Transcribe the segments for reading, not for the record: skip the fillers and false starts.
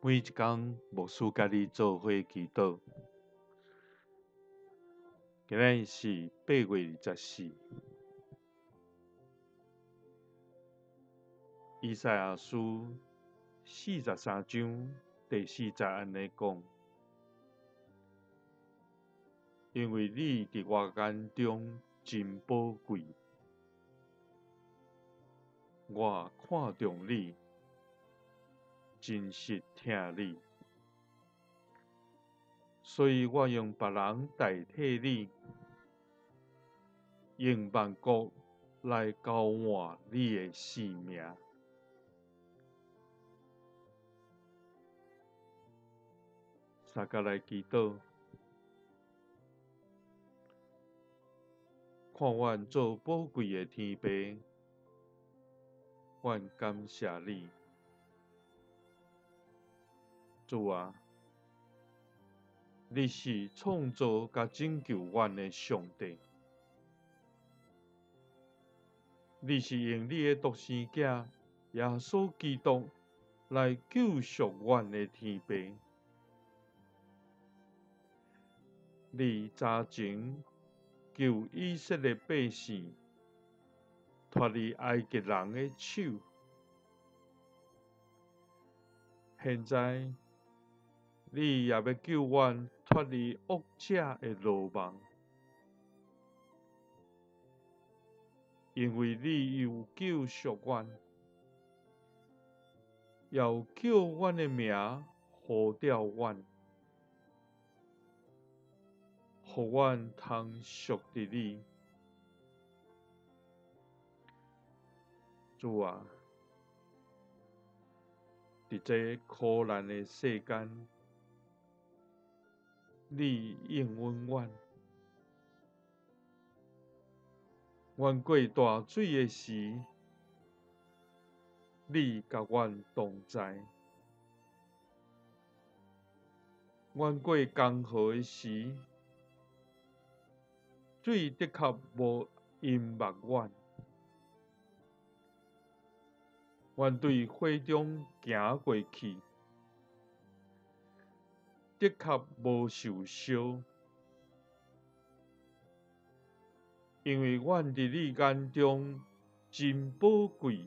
每一工牧師佮你做伙祈禱。今日是8月24，以賽亞書43章第4節按呢講：因為你佇我眼中真寶貴，我看重你，真實疼你，所以我用別人代替你，用萬國來交換你的性命。相共來祈禱，看阮做寶貴的天父，阮感謝你，主啊，你是創造佮拯救阮的上帝，你是用你的獨生囝耶穌基督來救贖阮的天父。你早前救以色列百姓脫離埃及人的手，現在你也欲救阮脫離惡者的羅網，因為你有救贖阮，又叫阮的名呼召阮，予阮通屬佇你。主啊，佇這苦難的世間，你應允阮，阮過大水的時，你佮阮同在；阮過江河的時，水的確無淹沒阮。阮對火中行過去，的確無受燒，因為阮佇你眼中真寶貴。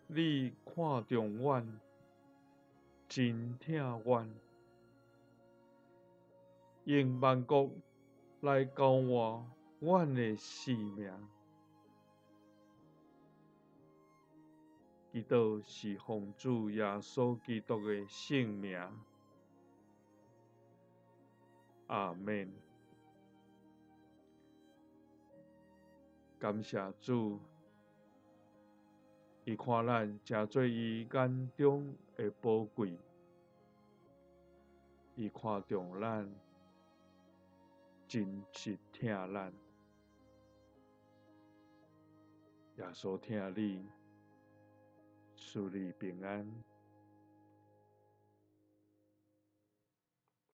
你看重阮，真疼阮，用萬國來交換阮的性命。祈禱是奉主耶穌基督的聖名，阿們。感謝主，伊看咱成做伊眼中的寶貴，伊看重咱，真實疼咱。耶穌疼你，賜你平安。